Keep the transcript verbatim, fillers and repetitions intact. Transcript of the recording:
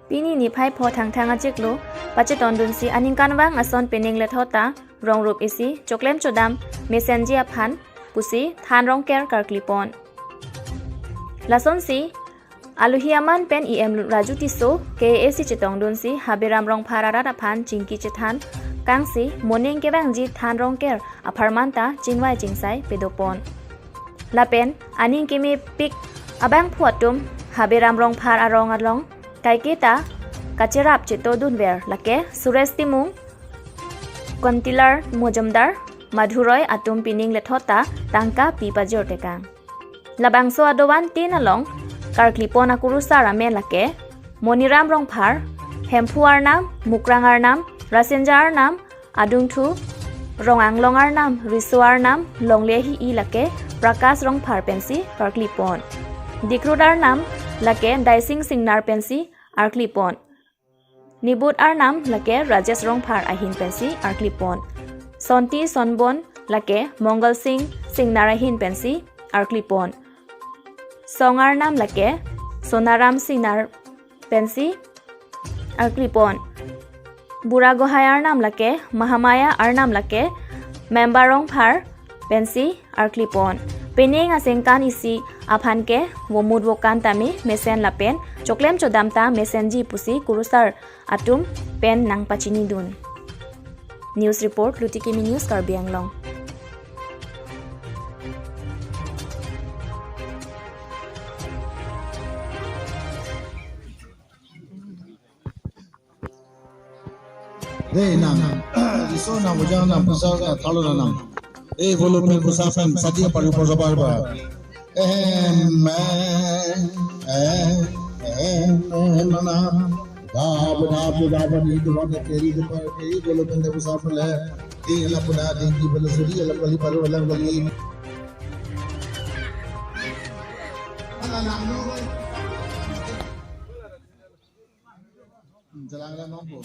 Pini niphai pho Thangthang achiklo pachetongdunsi aningkanvang ason penang lethot ta rongrup isi choklem chodam mesenji aphan pusi than rongker karklipon. Lasonsi alohi aman pen E M Raju Tisso K A A C chetongdunsi Haberam Rongphar arat aphan chingki chethan kangsi moning kevangji than rongker apharman ta chingvai chingsai padopon. Lapen aning kemepik abangphu atum Haberam Rongphar arong along kaiketa kacherap chetongdunver lake Suresh Timung, Kantilar Mojumdar, Madhu Roy atum penang lethot ta tangka pi pajirtekang. Labangso adovan tin along karklipon akurusar amen lake Moniram Rongphar, Hemphu Arnam, Mukrang Arnam, Rasinja Arnam, Adungthu, Ronganglong Arnam, Riso Arnam, Longle Hi-i lake Prakash Rongphar pensi karklipon. Dikrut Arnam lake Daising Singnar pensi arklipon. Nibut Arnam lake Rajesh Rongphar ahin pensi arklipon. Sonti Sonbon lake Mongal Sing Singnar ahin pensi arklipon. Song Arnam lake Sonaram Singnar pensi arklipon. Bura Gohai Arnam lake Mahamaya Arnam lake Member Rongphar pensi arklipon. Penang asengkan isi aphan ke vomut vokan tame mesen lapen choklem chodam ta mesenji pusi kurusar atum pen nangpachinidun. News report, Luti Kimi News, Karbi Anglong. Dei nang, iso nang bujang nang pusar nang thalo nang. Eh, bolo pen pusar pen sadi pari pusar bar bar. Ehem, eh, eh, ehem, ehem, nana. Dab, dab, dab, ni tu wan teri tu par, teri bolo pen pusar pen le. Eh, la puna ding di bolo suri, la kali paru, la kali. Ala nang no. Jalan la nong ko.